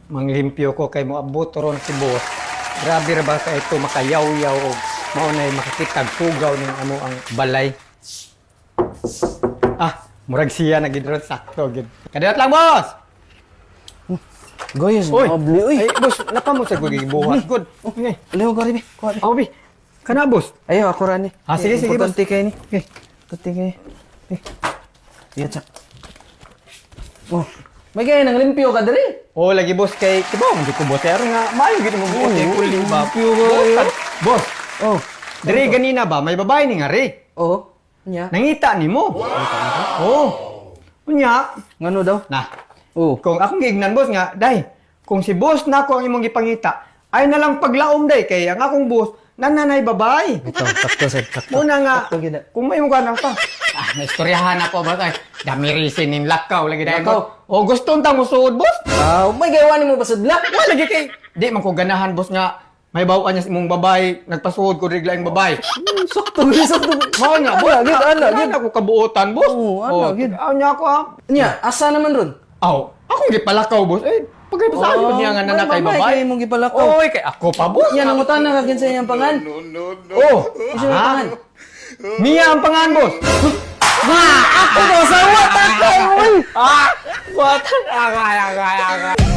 Manglimpyo ko kay moabot ron si boss. Grabe ra ba ka ito makayaw-yaw og mao nay makakitag pugaw ning amo ang balay. Ah, murag siya na gid ron, sakto gid. Kadiyot lang, boss. Goyos, Oy. mabli, uy. Ay, boss, napa mo sa gibuhat. Good. Okay. Aliw ko, Ribi. Kuha, Ribi. Ako bi. Kana, boss. Ayaw, ako rani. Ah, sige, sige, boss. Importante kayo ni. Okay. Importante kayo. Eh. Yan, sa. Oh. May kaya nang limpyo ka diri. Oh, lagi, boss, kay kibaw mo ko, boss. Pero nga maayo gid mo buot kay kuli ba. Limpyo kayo. Boss, Oh. diri ganina ba may babae ni nga ri. Oh. Nya. Nangita nimo. Oh. Unya, Ngano daw? na. Oh. Kung akong giignan, boss, nga, day, kung si boss nako ang imong gipangita, ay na lang paglaom, day, kay ang akong boss nananay babae. Ito, sakto, sir. Sakto. Muna nga, Sakto gid na. kung may mukha na pa. Ah, naistoryahan ako ba ay damirisin nin lakaw lagi dahil. Lakaw. O gusto ta mo suod, boss? Ah, may gawa nimo pasudla. Wala lagi kay di man ko ganahan, boss, nga may bawaan niya sa imong babae, nagpasuod ko rigla ang babae. Sakto, gid, sakto. Mao nga, boss. Ala, gid, ala, gid. Ako kabuotan, boss. Oo, ala, gid. Aw niya ako ah. Nya, asa naman ron? Aw, akong gipalakaw, boss. Eh, pagkaipasayo Oh, niya nga may nanakay babae babae. kay imong gipalakaw. Oy, kay ako pa, boss. Nya, nangutana ka kinsa iyang pangan. Oh, Kinsa iyang pangan? Mia ang pangan, boss. Ako daw sawa ta ka, uy. Ah, what? Agay, agay, agay.